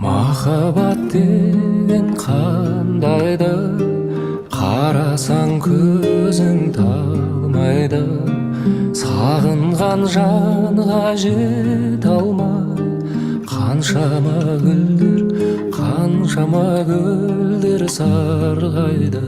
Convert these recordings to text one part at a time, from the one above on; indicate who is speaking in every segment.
Speaker 1: Махаббат деген қандайды, қарасаң көзің талмайды. Сағынған жанға жете алмай, қаншама гүлдер, қаншама гүлдер сарғайды.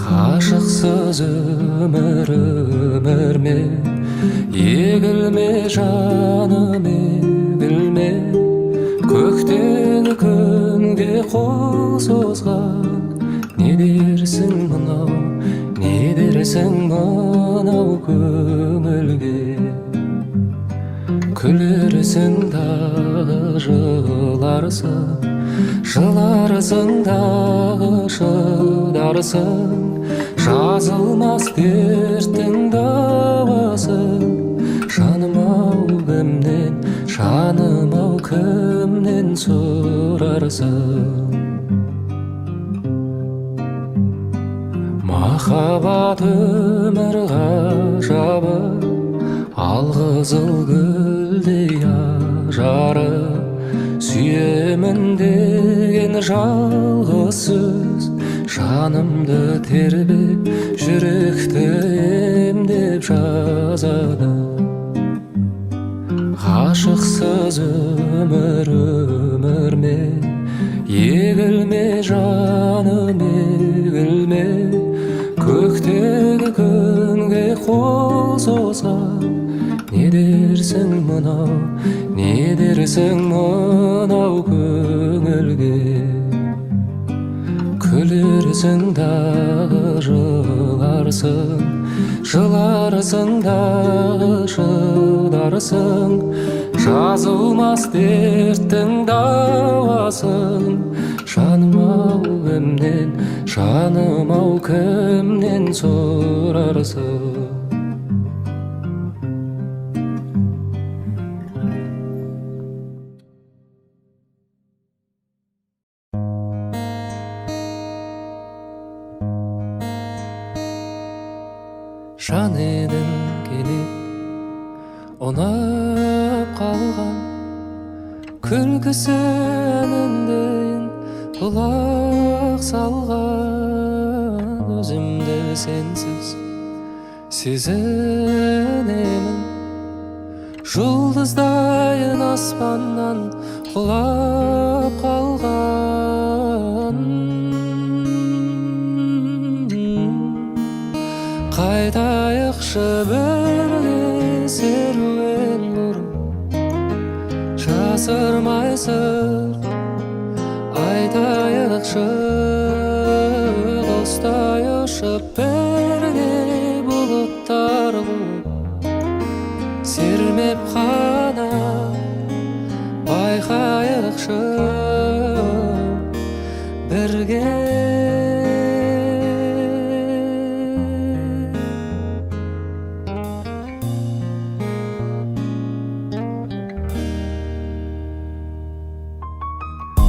Speaker 1: Ғашықсыз өмір өмір ме? Егілме, жаным, егілме. Көктен күнге қол созған, не дерсің мынау, не дерсің мынау көңілге? Күлерсің дағы, жыларсың, жыларсың дағы, шыдарсың. Жазылмас дерттің дауасын, жаным ау, кімнен, жаным ау, кімнен сұрарсың? Махаббат өмір ғажабы, алқызыл гүлдей ажары. Сүйемін деген жалғыз сөз жанымды тербеп, жүректі емдеп жазады. Ғашықсыз өмір өмір ме? Егілме, жаным, егілме. Көктегі күнге қол созған, не дерсің мынау, не дерсің мынау көңілге? Күлерсің дағы, жыларсың, жыларсың дағы, шыдарсың. Жазылмас дерттің дауасын, жаным ау, кімнен, жаным ау, кімнен сұрарсың? Жан едің кенет ұнап қалған, күлкісі әніндейін құлақ салған. Өзімді сенсіз сезінемін жұлдыздайын аспаннан құлап қалған. Қайтайықшы бірге серуен құрып, жасырмай сыр айтайықшы. Құстай ұшып бірге бұлттар қуып, сермеп қанат байқайықшы бірге.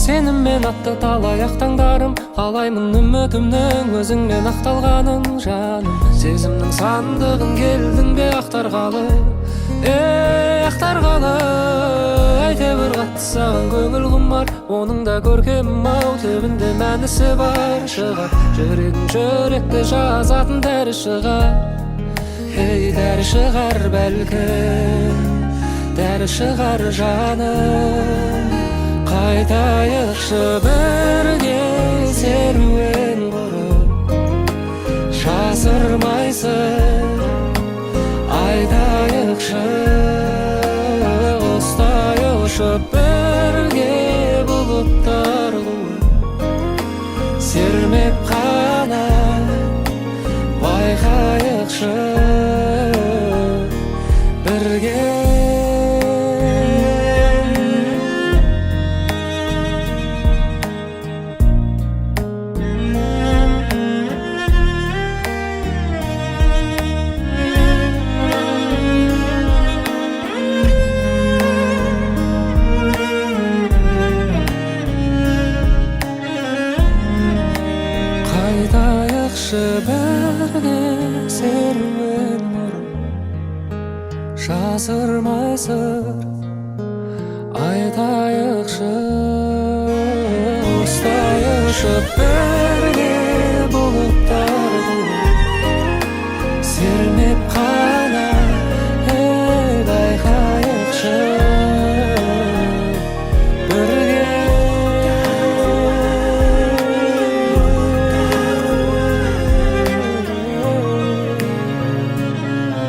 Speaker 1: Сенімен атты талай ақ таңдарым, қалаймын үмітімнің өзіңмен ақталғанын. Жаным, сезімнің сандығын келдің бе ақтарғалы, ей, ақтарғалы? Әйтеуір қатты саған көңіл құмар, оның да көркем ау, түбінде мәнісі бар шығар. Жүрегің жүректі жазатын дәрі шығар, ей, дәрі шығар, бәлкім, дәрі шығар, жаным. Қайтайықшы бірге серуен құрып, жасырмай сыр айтайықшы. Құстай ұшып бірге бұлттар қуып, сермеп қанат байқайықшы бірге. Қайтайықшы бірге серуен құрып, жасырмай сыр Қайтайықшы, құстай ұшып бірге, бұлттар қуып, сермеп қана, ей, байқайықшы бірге.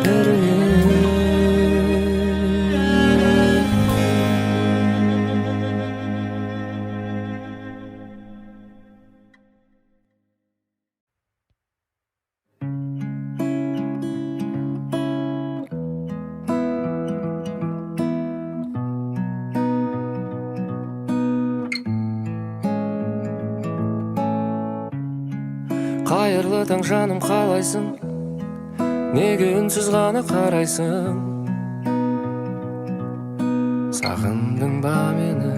Speaker 1: Бірге. Қайырлы таң, жаным, қалайсың? Неге үнсіз ғана қарайсың? Сағындың ба мені?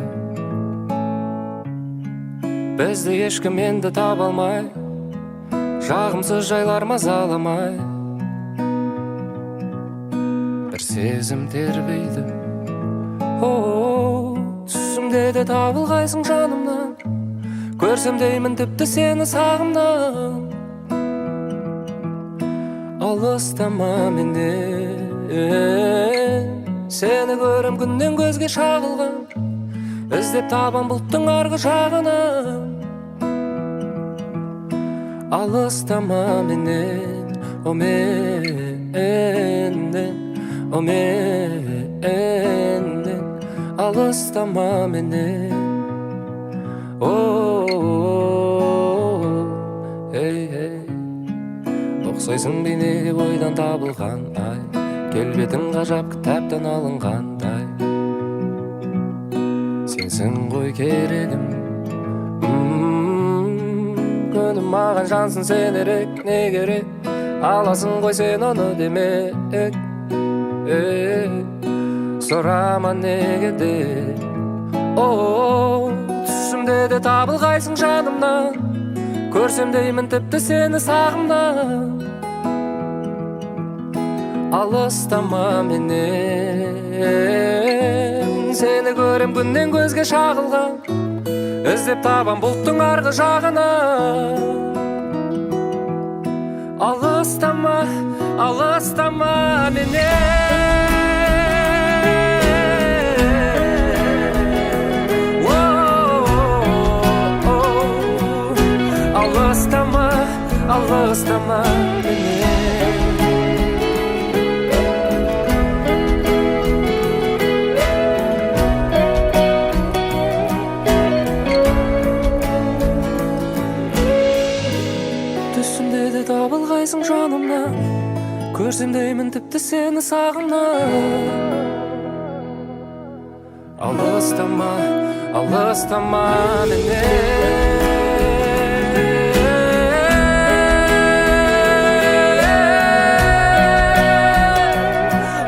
Speaker 1: Бізді ешкім енді таба алмай, жағымсыз жайлар мазаламай, бір сезім тербейді. О, түсімде де табылғайсың жанымнан, көрсем деймін тіпті сені сағымнан. Алыстама менен, сені көрем күннен көзге шағылған, іздеп табам бұлттың арғы жағынан. Алыстама менен, о менен, о менен, алыстама менен. О, ей, ей, ұқсайсың бейнеге ойдан табылған ай, келбетің ғажап кітаптан алынғандай. Сенсің ғой керегім. Күнім маған жансын сенерек, не керек, аласың ғой сен оны демек. Ей, сұрама неге деп. О, түсімде де табылғайсың жанымнан, көрсем деймін тіпті сені сағымнан. Алыстама менен, сені көрем күннен көзге шағылған, іздеп табам бұлттың арғы жағынан. Алыстама, алыстама менен. О, алыстама, алыстама менен. Түсімде де табылғайсың жанымнан, көрсем деймін тіпті сені сағымнан. Алыстама, алыстама менен.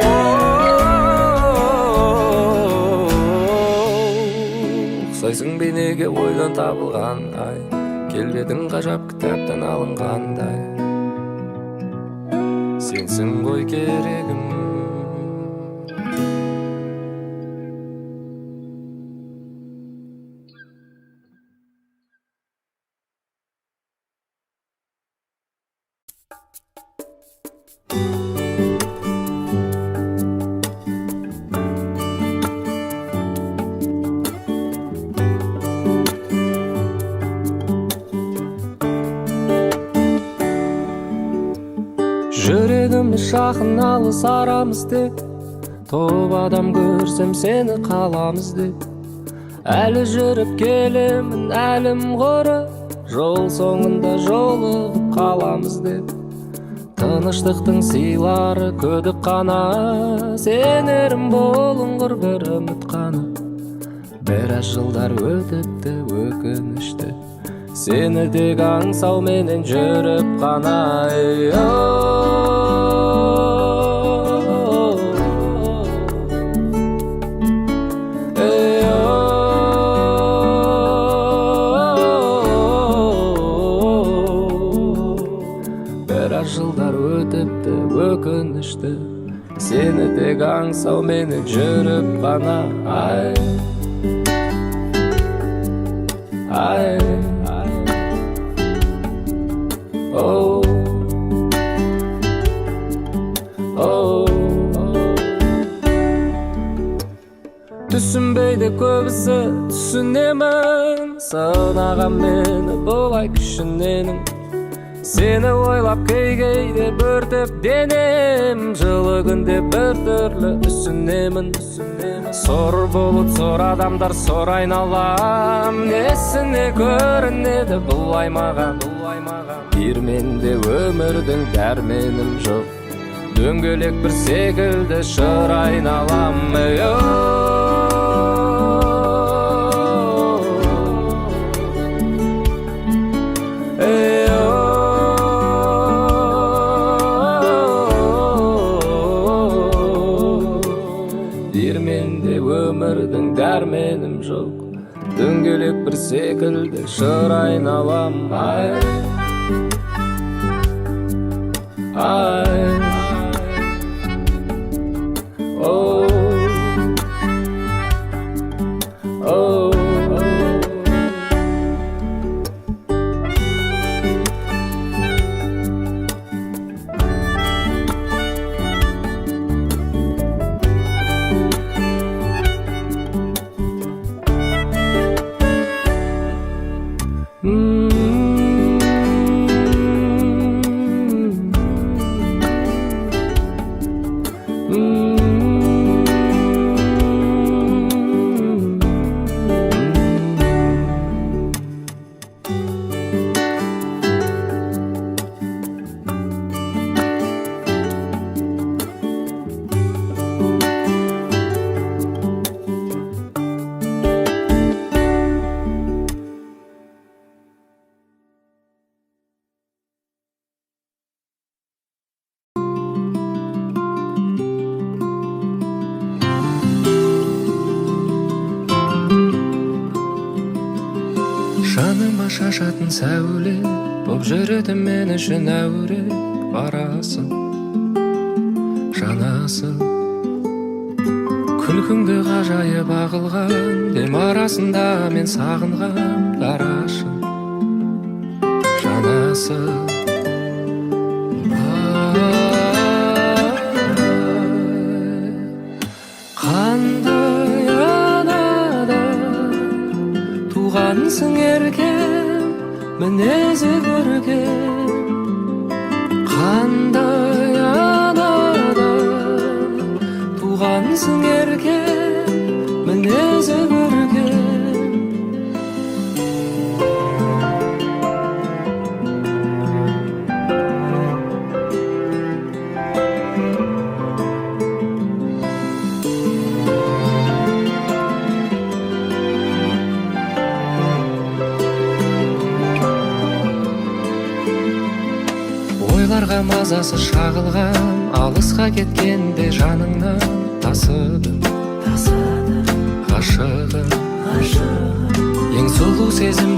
Speaker 1: О, ұқсайсың бейнеге ойдан табылған ай, келбетің ғажап кітаптан алынғандай. Сенсің ғой керегім. Жүрегіміз жақын, алыс арамыз тек, топ адам көрсем сені қаламыз деп. Әлі жүріп келемін, әлім құрып, жол соңында жолығып қаламыз деп. Тыныштықтың сыйлары күдік қана, сенерім болыңғыр бір үміт қана. Біраз жылдар өтіпті, өкінішті, сені тек аңсауменен жүріп қана. Ей, о, ей, о. Біраз жылдар өтіпті, өкінішті, сені тек аңсау ау мені жүріп қана. Ай, ай, оу, оу. Түсінбейді көбісі, түсінемін. Сынаған мені бұлай күшіненің. Сені ойлап кей кейде бөртіп денем, жылы күнде бір түрлі үсінемін. Сор бұлыт, сор адамдар, сор айналам, несіне көрінеді бұлай маған? Диірменде өмірдің дәрменім жоқ, дөңгелек бір секілді шыр айналам. Ей, оу. Ей, оу. Диірменде өмірдің дәрменім жоқ, дөңгелек бір секілді шыр айналам. Ай, ай, оу, оу. Жаныма шашатын сәуле боп жүреді, мен үшін әуре барасың, жанасың. Күлкіңді ғажайып ағылған дем арасында мен сағынған дарашын, жанасың. Ай, қандай анадан туғансың еркем, мінезі көркем. Қандай анадан туғансың еркем, мінезі көркем. Ойларға мазасы шағылған, алысқа кеткенде жаныңнан тасыдым, ғашығым. Ең сұлу сезім.